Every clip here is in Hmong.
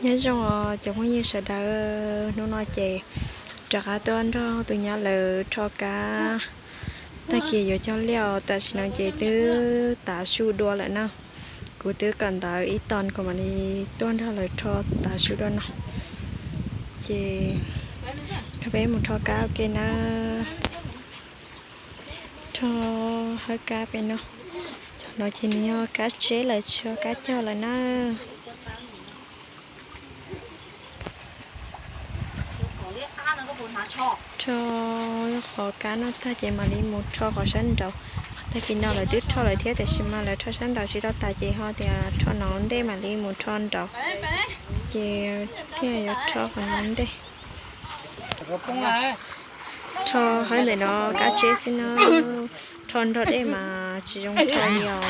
Nyob zoo os cov phooj ywg sawv daws, hnub no ces rov qab tuaj nrog tus nyab lawv rho kab. Tag kis yuav cog liaj os, tam sim no ces twb tav su dua lawm na. Kuv twb kawm ntawv ib tag kuv mam li tuaj nrog lawv rho tav su dua no. Ces nrog peb mus rho kab ua ke na. Rho hawb kab pem no. Cov no ces nws yog kab tseb lawm, tsis yog kab cog lawm na. Rho qhov kab no tag ces mam li mus rho qhov sab nraud. Tag kis no lawv twb rho lawm thiab, tiam sis mas lawv rho sab nraud tsis tau tas ces ho tias rho no ntej mam li mus rho nraud. Ces thiaj yuav rho qhov no ntej. Rho hawb ntawm no kab tseb xwb na, rho nrog dej mas tsis zoo rho li os.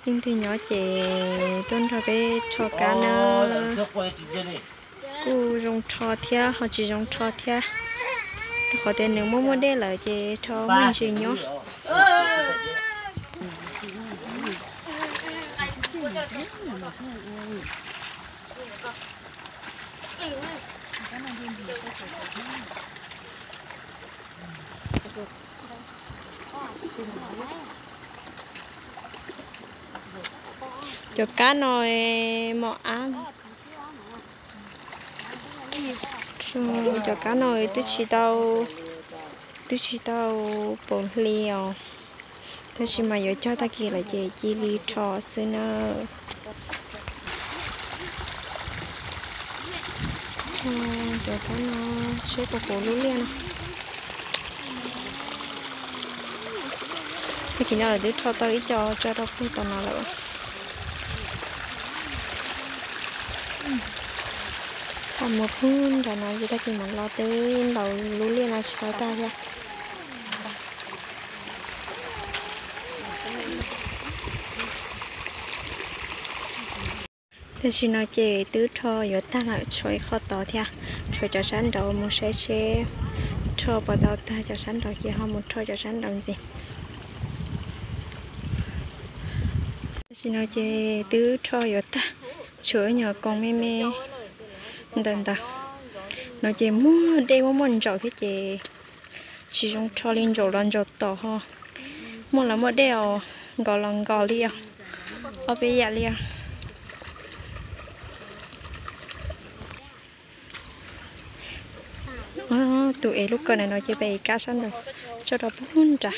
Leej twg nyob ces tuaj nrog peb rho kab na. Kuj zoo rho thiab ho tsis zoo rho thiab, rau qhov tias nws muaj muaj dej lawm ces rho muaj ntsis nyob. Cov kab no mos ab. Cov kab no twb tsis tau, twb tsis tau paus hli os. Tab sis mas yuav cog tag kis lawm ces cia li rho xwb na. Cov kab no seb puas puv lub liaj no. Tag kis no lawv twb rho tau ib co tso rau puag tom no lawm. Txhaj muag puag nram no ces tag kis mam los twb ntaus lub liaj no tsis tau tag thiab. Tam sim no ces twb rho yuav tag lawm, tshuav ib qho tod thiab, tshuav cov sab nraud mus saib seb rho puas tau tag cov sab nraud ces ho mus rho cov sab nraud ntxiv. Tam sim no ces twb rho yuav tag, tshuav ib nyuag koos me me ntawm ntawd. No ces muaj dej muaj muaj ntsaum thiab ces tsis zoo rho li, ntsaum los ntsaum tom ho muaj los muaj dej os, nkaus los nkaus li os, ob peb yam li os. Tus ev lub kawm na no ces peb ev kab sab nraud tso rau puag nrad.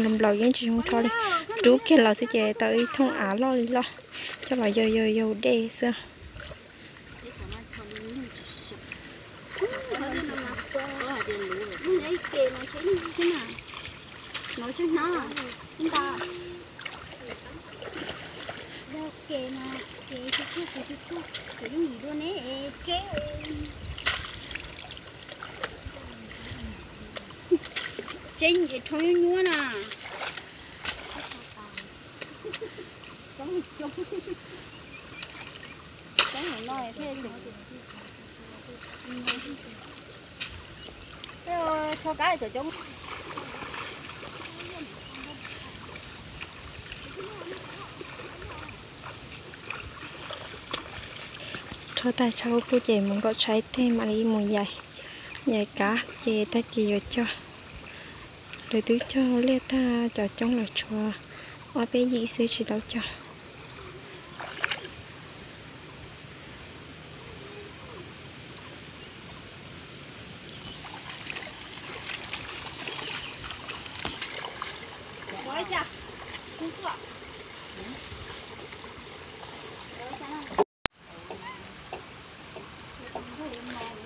Nplaum yeej tsis zoo rho li, rub kiag los xwb ces tau ib thooj av loj li loj, coj los yaug yaug yaug dej xwb. Tseeb es rho nyuaj nyuaj na. Rho tag tshav kuj ces mus nkaum tshaib teg mam li mus yaim, yaim kav ces tag kis yuav cog. Lawv twb cog liaj tag cov coob lawm, tshuav ob peb yim xwb tsis tau cog.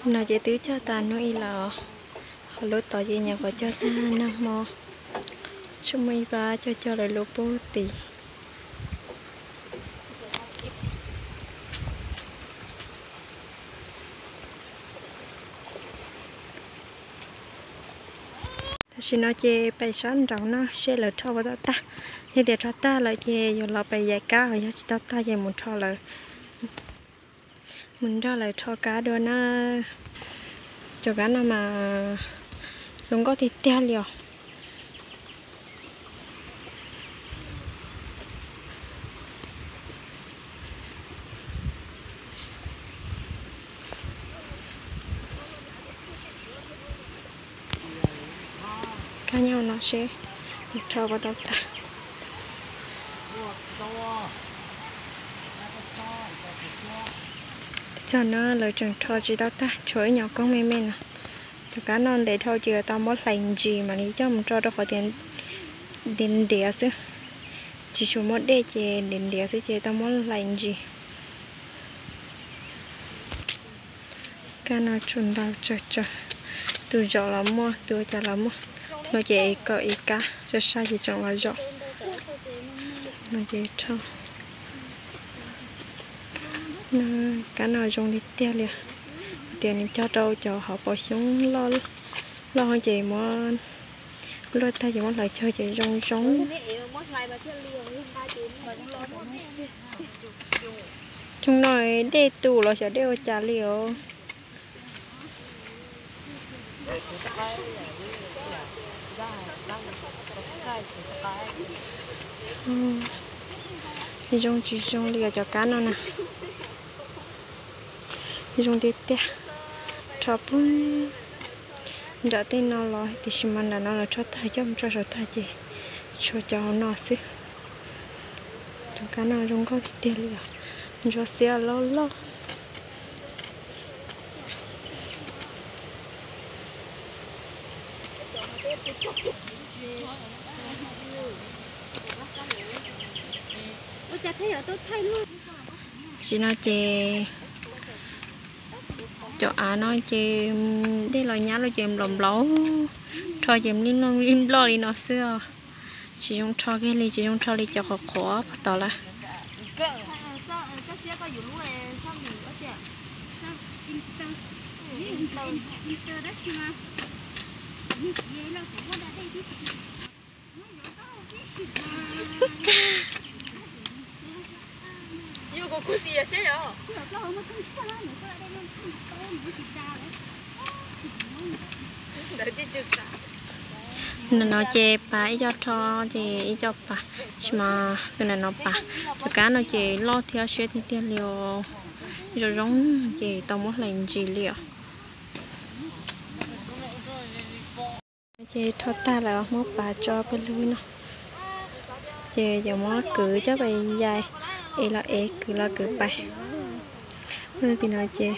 No ces twb cog tas hnub ib lawm, ho lub tod ces nyuam qhuav cog tag nag hmo. Tsuas muaj ib pab cog cog lawv lub pub tid. Tam sim no ces pem sab nraud no seb lawv rho puas tau tag. Yog tias rho tag lawm ces yuav los pem yaim kab, yog tsis tau tag ces mus rho lawv, mus nrog lawv rho kab dua na. Cov kab no mas zoo nkauj tiag tiag li os. Kab nyob no seb rho puas tau tag. Txog no lawv tseem rho tsis tau tag, tshuav ib nyuag koob me me no. Cov kab no ntev dhau ces tau muab hlais ntsis mam li coj mus tso rau qhov tias ntiav ntiav xwb. Tsis tshua muaj dej ces ntiav ntiav xwb ces tau muab hlais ntsis. Kab no tsuas ntau tsawg tsawg, tus zaum los muaj, tus ua cas los muaj. No ces kaum ib kab, sai sai ces tseem los zaum. No ces rho. Kab no zoo li tiag li, tias nws cog rau cov hauv paus xyoob loj loj ces muab luaj tag ces muab hlawv cog ces zoo zoo. Xyoo no dej tu los xyov dej ua cas li os. Zoo tsis zoo li os cov kab no na. Zoo tiag tiag. Rho pug nram tej no los tiam sis mas nram no lawv rho tag coj mus tso saum tag ces tshuav cov hauv no xwb. Cov kab no zoo nkauj tiag tiag li os. Ntsuab xiab loj loj. Tam sim no ces cov av no ces dej los nyab lawm ces nplaum nplaum, rho ces li nploj li no xwb os. Tsis zoo rho kiag li, tsis zoo rho li cov qhuav qhuav puag tod lawm. Ntawm no ces pas ib co rho ces ib co pas, tab sis mas tus ntawm no pas. Cov kab no ces loj thiab siab tiag tiag li os. Zoo zoo ces tau muab hlais ntsis li os. Ces rho tag lawm muab pas tso pawg lug no. Ces yuav muab kwv coj pais yais, es los ev kwv los kwv pais. Tim no ces,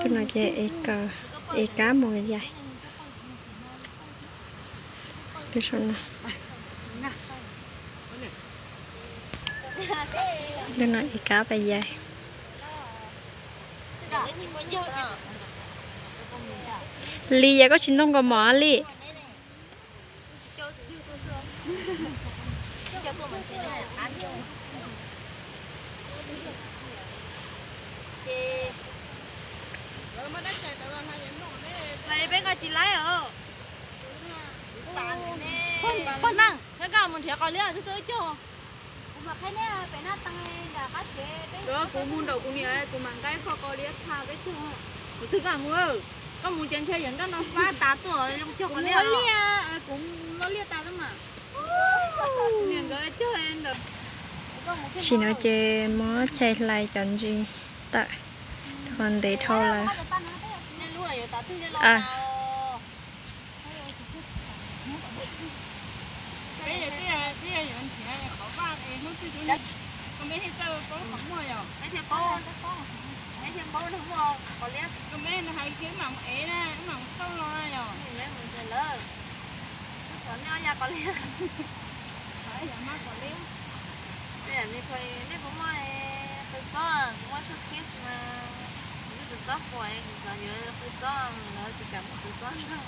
tim no ces ev kab mus yais. Tim no ev kab pais yais. Li, yog koj tsis ntog nkaus mov li. Peb nqa tsis laib os. Pog Neej, koj mus nrhiav qos liab twb tuaj ib co. Kuv mus nraum kuv niam, kuv mam nqa ib qho qos liab tha peb cog. Kuv twb kam mus, koj mus ces ntshe yawm nroj no fab tas tuaj zoo cog qos liab. Kuv mus lo liaj tas mas. Tam sim no ces muab Chai hlais cov ntsis tawm, rau qhov ntev dhau lawm. Nej puas muaj qw txob? Kuv muaj txog kiab tsis mas, kuv yug tus txob quas, kuv xav yuav qw txob, lawv tsis kam muab qw txob nrog.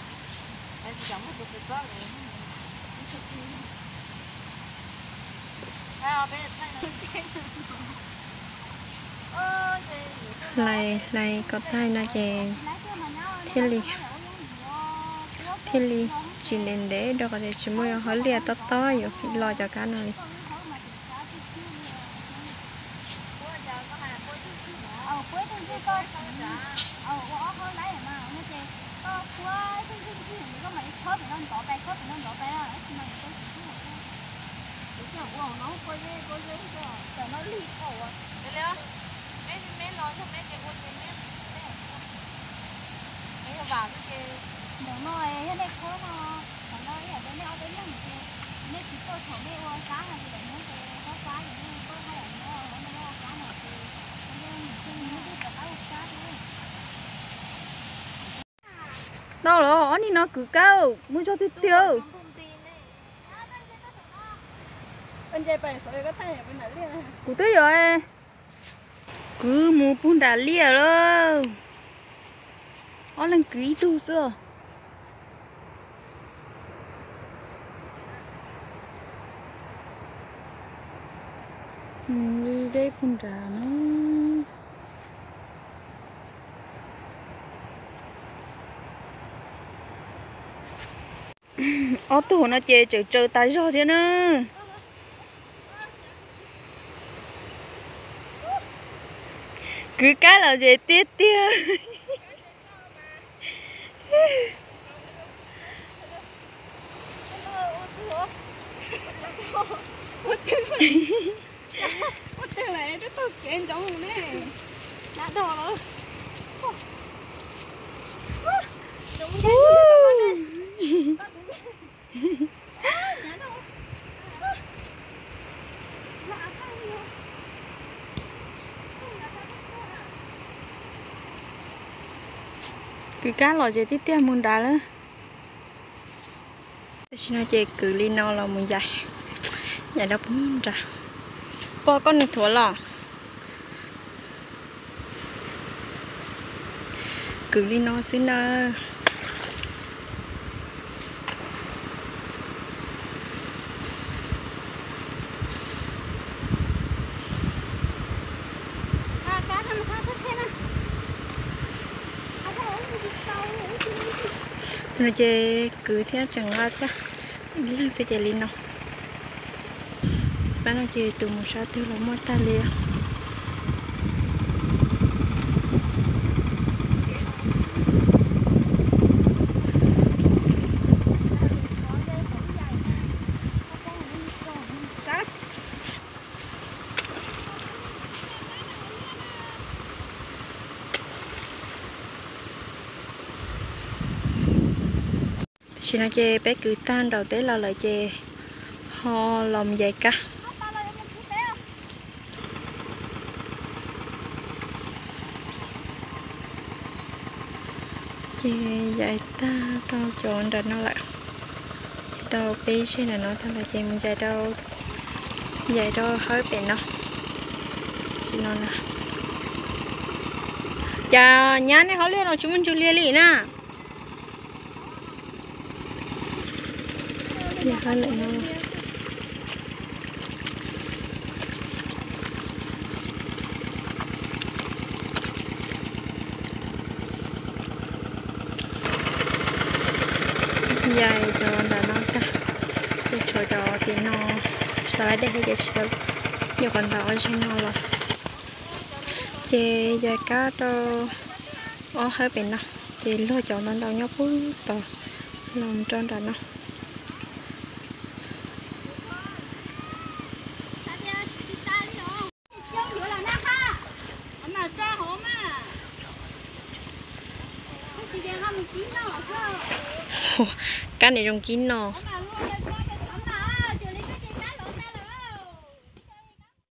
Hlais, hlais kom tag no ces thiaj li, thiaj li tsis ntev ntev rau qhov tias tsis muaj hauj liaj tob tob yuav los cov kab no li. Tau los ob niag no kwv kab mus zog tiag tiag. Kuv twb yuav kwv mus puag nram liaj lawm. Ob leeg kwv ib tug xwb. Mus li deb puag nrad na. Ob tug no ces tseem tsaws tas zog thiab na. Kwv kab los zem tiag tiag. Kwv kab los zem tiag tiag mus nrad lawm. Tam sim no ces kwv li no los mus yaim, yaim rau puag nrad. Pog koj nws thuav los. Kwv li no xwb na. No ces kwv thiab tseem nqa tag ib leeg xwb ces li no. Pab no ces tus mus sab twg los muaj tag li. Tam sim no ces peb kwv tag nraum teb los lawm ces ho los mus yaim kab. Ces yaim tag rau cov nram no lawm, rau peb zej nram no tag lawm ces mus yaim rau, yaim rau hawb pem no. Tam sim no na, cas nyab nej hauj liaj los tsis muaj ntsug liag li na. Yaim cov nram no tag, ces tshuav cov tim no, xav laib dej ces tsis tau, nyuam qhuav ntaus ob zeg no los. Ces yaim kab rau ob hawb pem no, ces luag cov ntau ntau nyob puag tod los rau nram no. Kab nim zoo kib no.